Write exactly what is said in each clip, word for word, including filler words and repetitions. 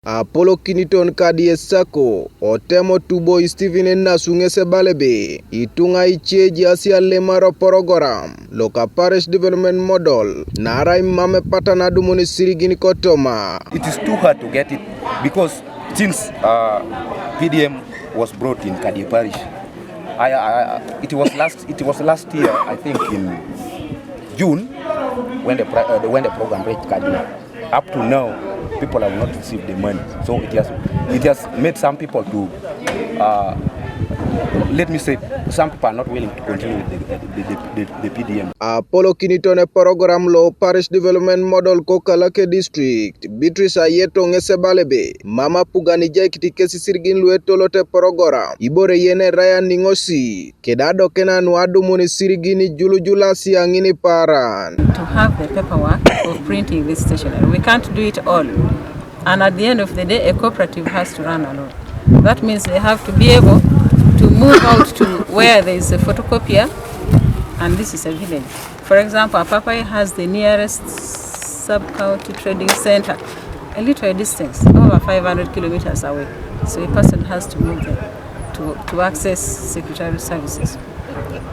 Apolo Kiniton kadi e sacco, otemo tubo i Stephen Enasu ŋes ebala ebe, ituŋa ice ejaasi alem aro porogoram loka Parish Development Model, naarai mam epatana adumun isirigin kotoma. It is too hard to get it because since uh, P D M was brought in Kadie Parish, I, I, it was last it was last year, I think, in June, when the pri- uh, when the program reached Kadie. Up to now, people have not received the money, so it has it has made some people to uh, let me say, some people are not willing to continue with the, the, the, the, the P D M. Apolo Kiniton e porogoram lo Parish Development Model ko Kalake District, Beatrice Ayeto ŋes ebala ebe, mam apugan ijai kiti kes isirigin lu etolote porogoram, ibore yen erai aniŋosi, keda adokena nu adumun isirigin ijulujulasi aŋin iparan. To have the paperwork of printing this stationery. We can't do it all. And at the end of the day, a cooperative has to run alone. That means they have to be able to move out to where there is a photocopier, and this is a village. For example, Apapai has the nearest sub-county trading center, a little distance, over five hundred kilometers away. So a person has to move there to, to access secretarial services.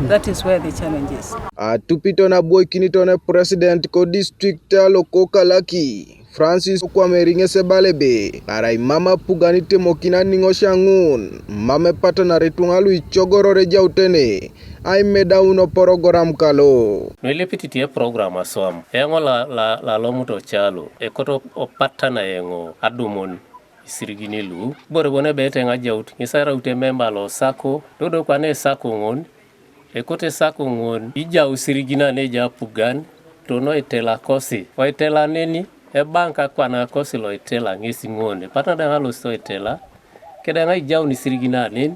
That is where the challenge is. Atupito nabwoikiniton e president ko district lo ko Kalaki, Francis Okwameri ŋes ebala ebe, arai mam apugan itemokin aniŋosia ŋun, mam epatanar ituŋa lu icogoror ejautene aimedauno porogoram kalo. Nuilipititie program aswam, eoŋ la, la, lalomut ocalo, ekoto opatana eoŋ adumun isirigin lu, ibore bon ebe eteŋ ajaut, ŋes araut ememba lo sacco, dodo kwana esacco ŋun, ekote sacco ŋun, ijau isirigin ane ejai apugan, tono oitela kosi, oitela neni, ebank akwana kosi lo oitela ŋes ŋun, epatana da eoŋ alosit oitela, keda eoŋ ijaun isirigin anen,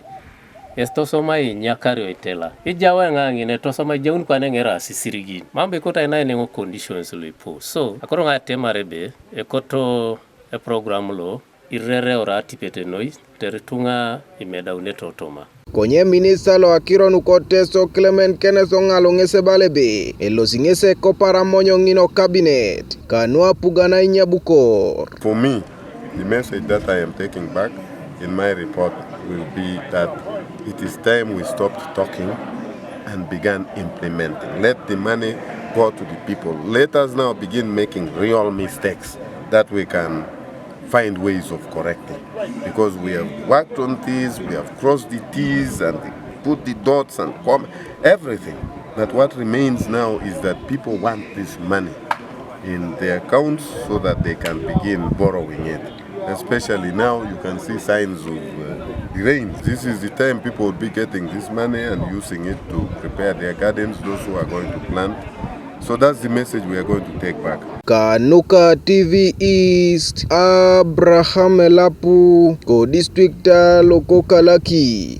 esitosoma inyakari oitela. Ijau eoŋ aŋin etosoma ijaun kwana eoŋ eraas isirigin. Mam ikoto ainain eoŋ conditions lu ipu. So, akoro eoŋ atemar ebe, ekoto eprogram lo, irereor atipet noi, teretuŋa imedaunete otoma. Konye minista lo akiro nuko Teso Clement Kenneth Oŋalo ŋes ebala ebe, elosi ŋes ekopar amonyo ŋin o cabinet, kanu apugan ainyabukor. For me, the message that I am taking back in my report will be that it is time we stopped talking and began implementing. Let the money go to the people. Let us now begin making real mistakes that we can find ways of correcting. Because we have worked on this, we have crossed the T's and put the dots and com- everything. But what remains now is that people want this money in their accounts so that they can begin borrowing it. Especially now, you can see signs of uh, rain. This is the time people will be getting this money and using it to prepare their gardens, those who are going to plant. So that's the message we are going to take back. Kanuka T V East, Abraham Elapu, ko district lo ko Kalaki.